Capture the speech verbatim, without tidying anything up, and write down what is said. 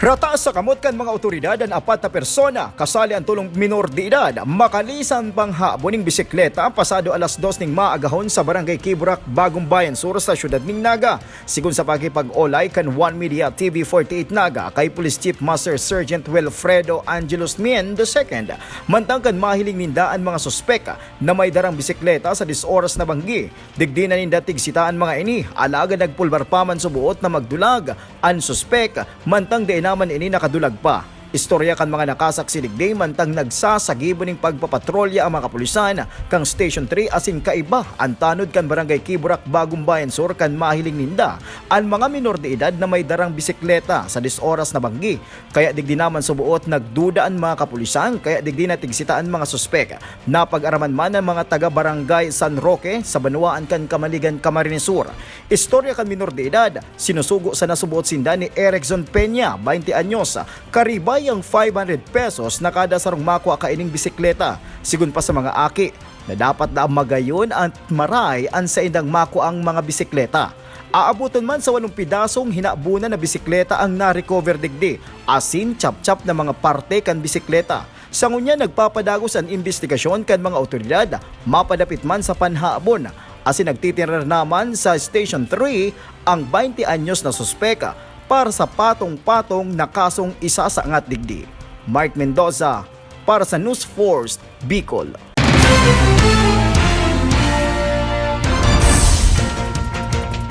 Rata sa kamot kan mga otoridad an apat na persona, kasali an tolong minor de edad, makalisan pang habon ning bisikleta pasado alas dos ning maagahon sa Barangay Kiburak, Bagumbayan Sur sa siyudad ning Naga. Sigon sa pakipag-olay kan One Media T V forty-eight Naga kay Police Chief Master Sergeant Wilfredo Angelos Mien the second, mantang kan mahiling ninda an mga suspek na may darang bisikleta sa dis oras na banggi, digdi na ninda tigsita an mga ini, alagad nagpulbar pa man suboot na magdulag an suspek, mantang dai naman ini nakadulag pa. Istorya kan mga nakasaksi digdi, mantang nagsasagibo ning pagpapatrolya ang mga kapulisan kan Station three asin kaiba an tanod kan Barangay Kiburak, Bagumbayan Sur kan mahiling ninda an mga minor de edad na may darang bisikleta sa dis oras na banggi. Kaya digdi naman suboot nagduda an mga kapulisan, kaya digdi natigsita an mga suspek. Napag-araman man an mga taga Barangay San Roque sa banwaan kan Camaligan, Camarines Sur. Istorya kan minor de edad, sinusugo sana suboot sinda ni Erickson Peña, baynte anyos, karibay ang five hundred pesos na kada sarong makua kaining bisikleta. Sigon pa sa mga aki, na dapat na magayon at maray an saindang makuang mga bisikleta. Aaboton man sa walong pidasong hinabunan na bisikleta ang na-recover digdi, asin chapchap na mga parte kan bisikleta. Sa ngunyan, nagpapadagos an imbestigasyon kan mga awtoridad, mapadapit man sa panhabon, asin nagtitirar naman sa Station three ang baynte anyos na suspek para sa patong-patong na kasong isasangat digdi. Mark Mendoza, para sa News Force Bicol.